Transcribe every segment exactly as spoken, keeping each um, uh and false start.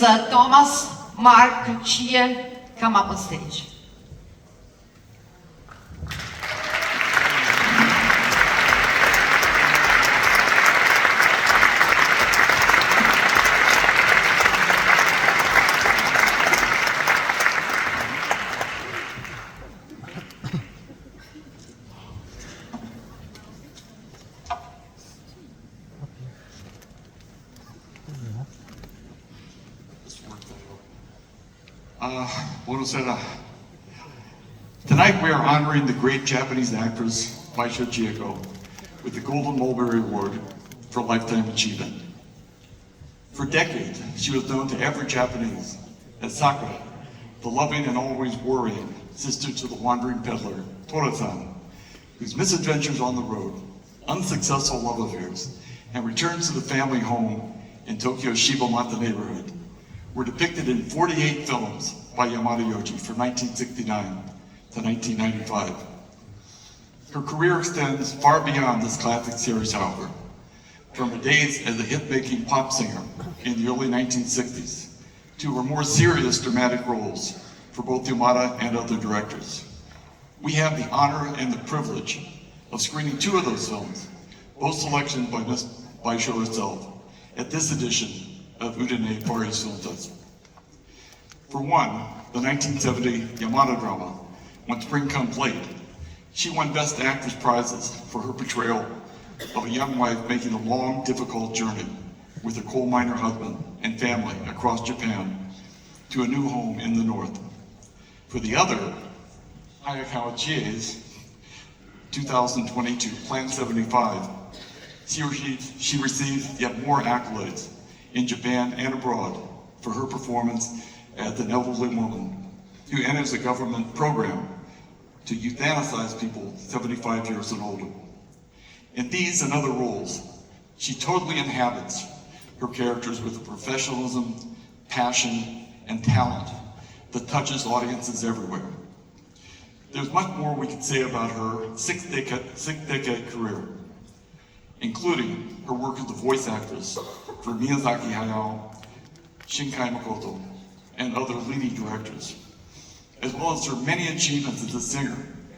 Thomas Mark Chie come up on stage. Uh, buonasera. Tonight we are honoring the great Japanese actress Baisho Chieko with the Golden Mulberry Award for Lifetime Achievement. For decades, she was known to every Japanese as Sakura, the loving and always worrying sister to the wandering peddler, Tora-san, whose misadventures on the road, unsuccessful love affairs, and returns to the family home in Tokyo's Shibamata neighborhood were depicted in forty-eight films by Yamada Yoji from nineteen sixty-nine to nineteen ninety-five. Her career extends far beyond this classic series, however, from her days as a hit-making pop singer in the early nineteen sixties to her more serious dramatic roles for both Yamada and other directors. We have the honor and the privilege of screening two of those films, both selections by Miss Baisho herself, at this edition of Udine Far East Film Festival. For one, the nineteen seventy Yamada drama, When Spring Comes Late, she won Best Actress prizes for her portrayal of a young wife making a long, difficult journey with a coal miner husband and family across Japan to a new home in the north. For the other, Hayakawa Chie's two thousand twenty-two Plan seventy-five, she received, she received yet more accolades in Japan and abroad for her performance as an elderly woman who enters a government program to euthanize people seventy-five years and older. In these and other roles, she totally inhabits her characters with a professionalism, passion, and talent that touches audiences everywhere. There's much more we could say about her six decade, six decade career, including her work as a voice actress for Miyazaki Hayao, Shinkai Makoto, and other leading directors, as well as her many achievements as a singer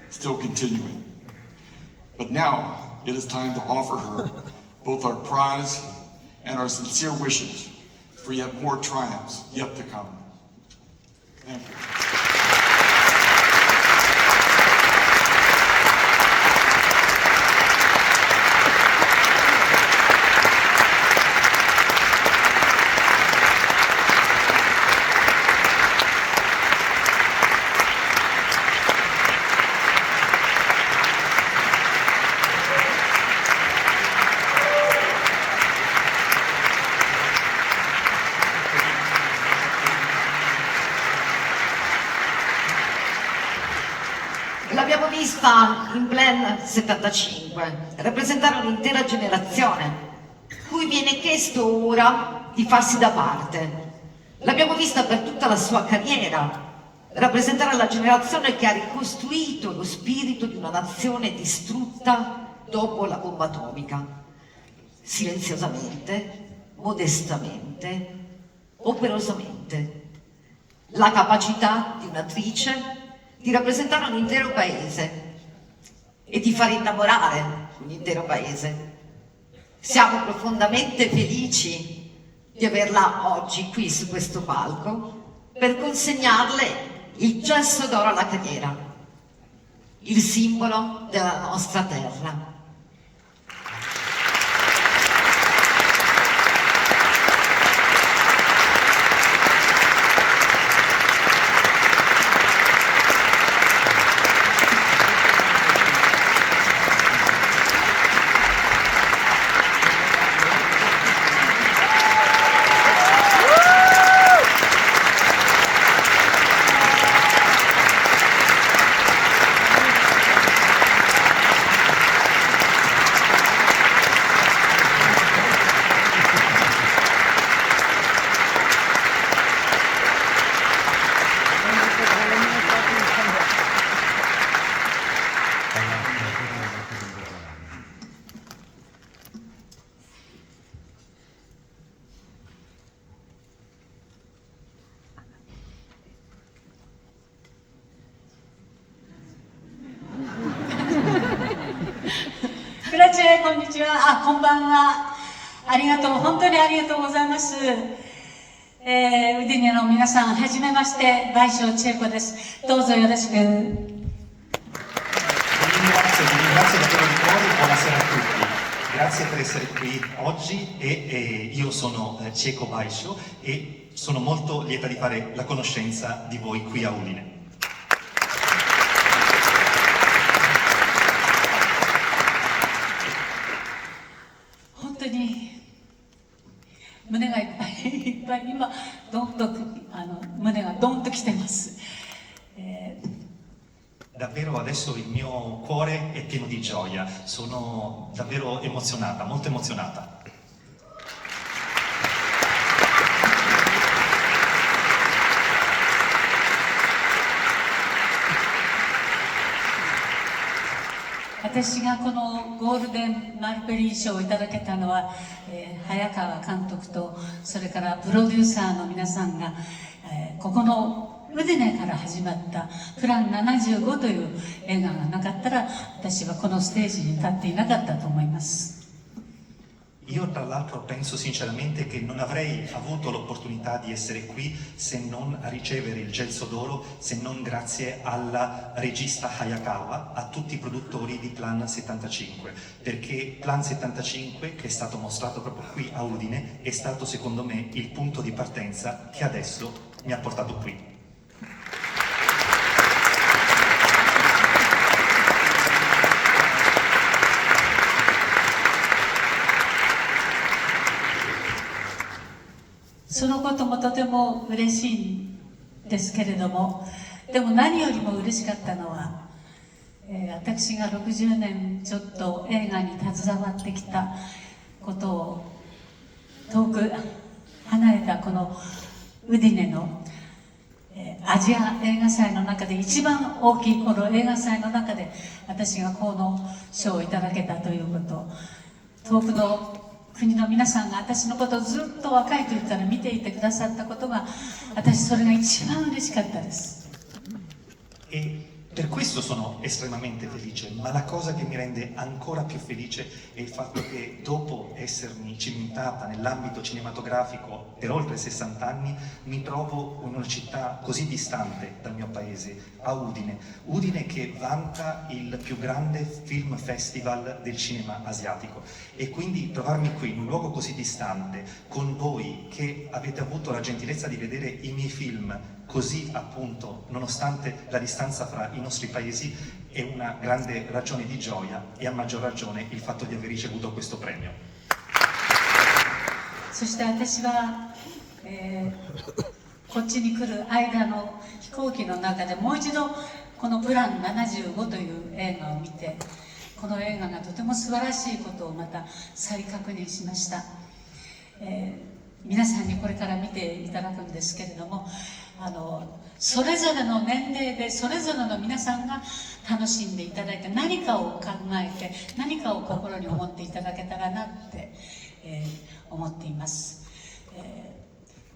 still continuing. But now it is time to offer her both our prize and our sincere wishes for yet more triumphs yet to come. Thank you. L'abbiamo vista in Plan settantacinque rappresentare un'intera generazione cui viene chiesto ora di farsi da parte. L'abbiamo vista per tutta la sua carriera rappresentare la generazione che ha ricostruito lo spirito di una nazione distrutta dopo la bomba atomica. Silenziosamente, modestamente, operosamente. La capacità di un'attrice di rappresentare un intero paese e di far innamorare un intero paese. Siamo profondamente felici di averla oggi qui su questo palco per consegnarle il cesso d'oro alla carriera, il simbolo della nostra terra. こんにちは。あ、こんばんは。ありがとう。本当にありがとうございます。えー、ウディネの皆さん、はじめまして、倍賞千恵子です。どうぞよろしく。Vi ringrazio, vi ringrazio davvero di cuore, buonasera a tutti. Grazie per essere qui oggi e eh, io sono eh, Cieco Baiscio e sono molto lieta di fare la conoscenza di voi qui a Udine. 本当に胸がいっぱいいっぱい、今、どんと、あの、胸がどんときてます。えー Davvero adesso il mio cuore è pieno di gioia, sono davvero emozionata, molto emozionata. 私がこのゴールデンマルペリー賞をいただけたのは、えー早川監督と、それからプロデューサーの皆さんが、えーここのウディネから始まったプランななじゅうごという映画がなかったら、私はこのステージに立っていなかったと思います。 Io tra l'altro penso sinceramente che non avrei avuto l'opportunità di essere qui se non a ricevere il Gelso d'Oro, se non grazie alla regista Hayakawa, a tutti i produttori di Plan settantacinque, perché Plan settantacinque, che è stato mostrato proprio qui a Udine, è stato secondo me il punto di partenza che adesso mi ha portato qui. そのこともとても嬉しいんですけれども、でも何よりも嬉しかったのは、えー私がろくじゅうねんちょっと映画に携わってきたことを、遠く離れたこのウディネの、えーアジア映画祭の中で一番大きいこの映画祭の中で、私がこの賞をいただけたということ、遠くの国の皆さんが私のことをずっと若い時から見ていてくださったことが、私それが一番嬉しかったです。 E per questo sono estremamente felice, ma la cosa che mi rende ancora più felice è il fatto che dopo essermi cimentata nell'ambito cinematografico per oltre sessanta anni, mi trovo in una città così distante dal mio paese, a Udine. Udine che vanta il più grande film festival del cinema asiatico. E quindi trovarmi qui in un luogo così distante, con voi che avete avuto la gentilezza di vedere i miei film così appunto, nonostante la distanza fra i nostri paesi, è una grande ragione di gioia e a maggior ragione il fatto di aver ricevuto questo premio. そして私は、えーこっちに来る間の飛行機の中でもう一度この「プランななじゅうご」という映画を見て、この映画がとても素晴らしいことをまた再確認しました。えー皆さんにこれから見ていただくんですけれども、あのそれぞれの年齢でそれぞれの皆さんが楽しんでいただいて、何かを考えて、何かを心に思っていただけたらなって、えー思っています。え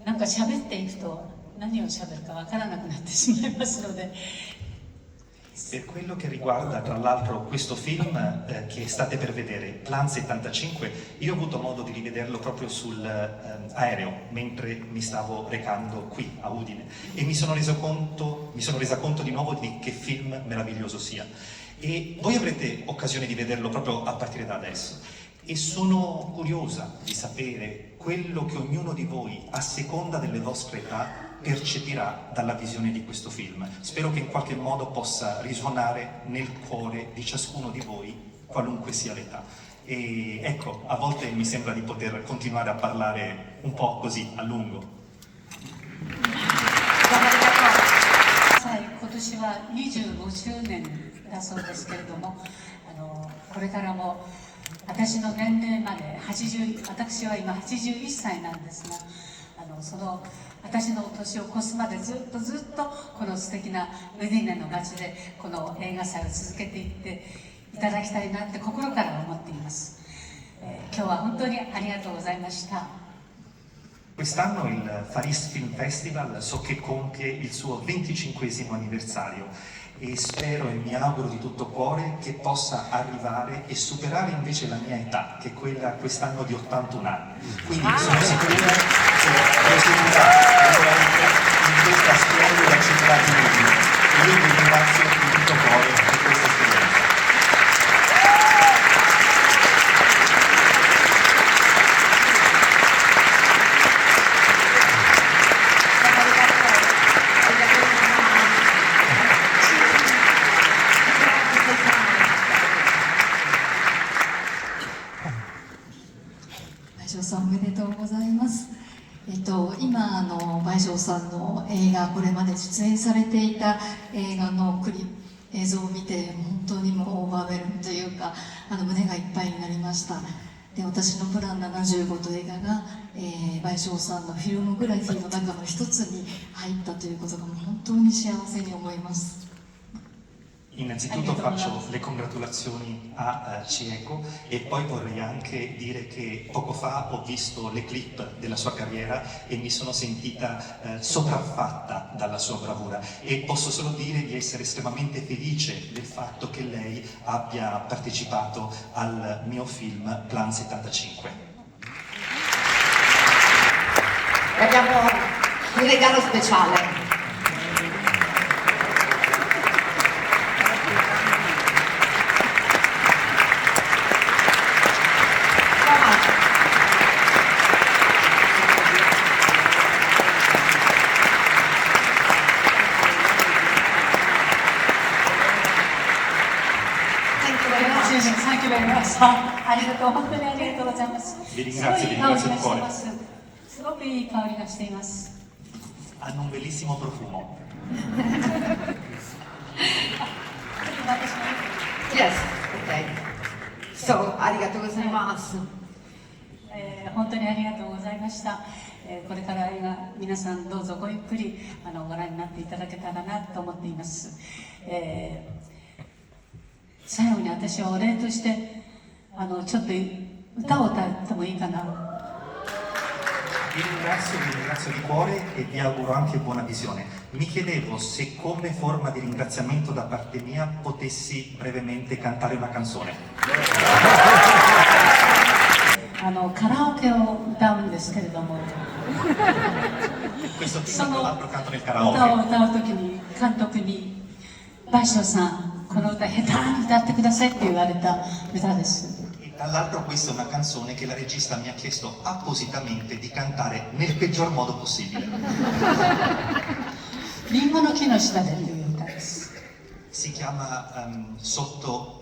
ーなんか喋っていくと何を喋るかわからなくなってしまいますので。 Per quello che riguarda, tra l'altro, questo film eh, che state per vedere, Plan settantacinque, io ho avuto modo di rivederlo proprio sul ehm, aereo mentre mi stavo recando qui a Udine e mi sono reso conto, mi sono resa conto di nuovo di che film meraviglioso sia. E voi avrete occasione di vederlo proprio a partire da adesso. E sono curiosa di sapere quello che ognuno di voi, a seconda delle vostre età, percepirà dalla visione di questo film. Spero che in qualche modo possa risuonare nel cuore di ciascuno di voi, qualunque sia l'età. E ecco, a volte mi sembra di poter continuare a parlare un po' così, a lungo. 今年はにじゅうごしゅうねんだそうですけれども、あのこれからも私の年齢まで80、私は今81歳なんですが、あのその私の年を越すまでずっとずっとこの素敵なウディーネの街でこの映画祭を続けていっていただきたいなって心から思っています。えー今日は本当にありがとうございました。 Quest'anno il Faris Film Festival so che compie il suo venticinquesimo anniversario E spero e mi auguro di tutto cuore che possa arrivare e superare invece la mia età, che è quella quest'anno di ottantuno anni. Quindi sono sicuro che proseguirà veramente in questa splendida città di Udine. E io vi ringrazio di tutto cuore per questa esperienza.大将さん、おめでとうございます。えっと、今あの倍賞さんの映画、これまで出演されていた映画のクリ映像を見て、本当にもうオーバーウェルムというか、あの胸がいっぱいになりました。で、私の「プランななじゅうご」という映画が、えー、倍賞さんのフィルモグラフィーの中の一つに入ったということが、もう本当に幸せに思います。 Innanzitutto faccio le congratulazioni a eh, Cieco e poi vorrei anche dire che poco fa ho visto le clip della sua carriera e mi sono sentita eh, sopraffatta dalla sua bravura e posso solo dire di essere estremamente felice del fatto che lei abbia partecipato al mio film Plan settantacinque. E abbiamo un regalo speciale. Thank you very much. Thank you very much. ありがとう。本当にありがとうございます。 Vi ringrazio, vi ringrazio di cuore. すごくいい香りがしています。 Hanno un bellissimo profumo. Yes, ok. So, arigato gozaimasu. えー本当にありがとうございました。えーこれから映画皆さんどうぞごゆっくりあのご覧になっていただけたらなと思っています。えー最後に私はお礼としてあのちょっと歌を歌ってもいいかな。 Vi ringrazio, vi ringrazio di cuore e vi auguro anche buona visione. Mi chiedevo se come forma di ringraziamento da parte mia potessi brevemente cantare una canzone. あのカラオケを歌うんですけれども、 Questo film tra l'altro canto nel 歌を karaoke. 歌う時に監督に「倍賞さん、この歌下手に歌ってください」って言われた歌です。 E tra l'altro questa è una canzone che la regista mi ha chiesto appositamente di cantare nel peggior modo possibile. リンゴの木の下でという歌です。 Si chiama ehm, Sotto